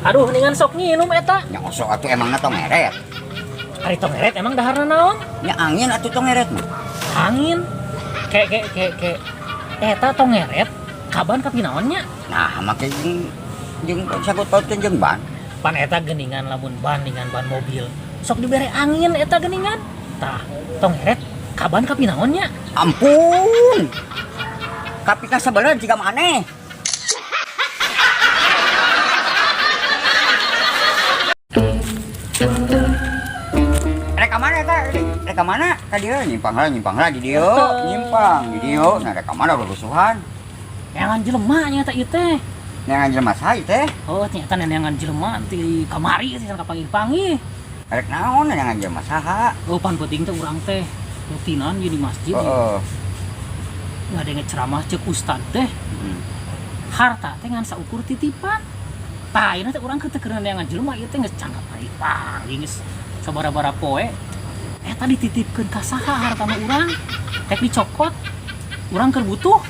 Aduh, ningan sok nginum eta. Nya osok atuh emangna tong ngeret. Ari tong ngeret emang daharna naon? Nya angin atuh tong ngeret mah. Angin. Ke ke ke ke. Eta tong ngeret kaban kapinaon nya? Nah, make jeung jeung sangkut pautkeun jeung ban. Pan eta geningan lamun ban dengan ban mobil. Sok dibere angin eta geningan. Tah, tong ngeret kaban kapinaon nya? Ampun. Kapika sabeuleun jiga maneh. Rek ka mana eta? Rek ka mana? Ka dieu nyimpang lah, nyimpang lah di dieu, nyimpang di dieu. Nah, rek ka mana rusuhan? Neangan jelema nya eta ieu teh. Neangan jelema saha ieu teh? Oh, ternyata neangan jelema ti kamari teh kapanggih-panggih. Rek naon neangan jelema saha? Oh, pan penting teh urang teh rutinan ieu di masjid. Heeh. Ngadenge ceramah ceuk ustad teh. Harta teh ngan saukur titipan. Tah, ayeuna teh urang keur teu keur neangan jelema ieu teh geus cangkap panggih geus sabaraha poe. Eta dititipkeun ka saha hartana urang? Rek dicokot. Urang keur butuh.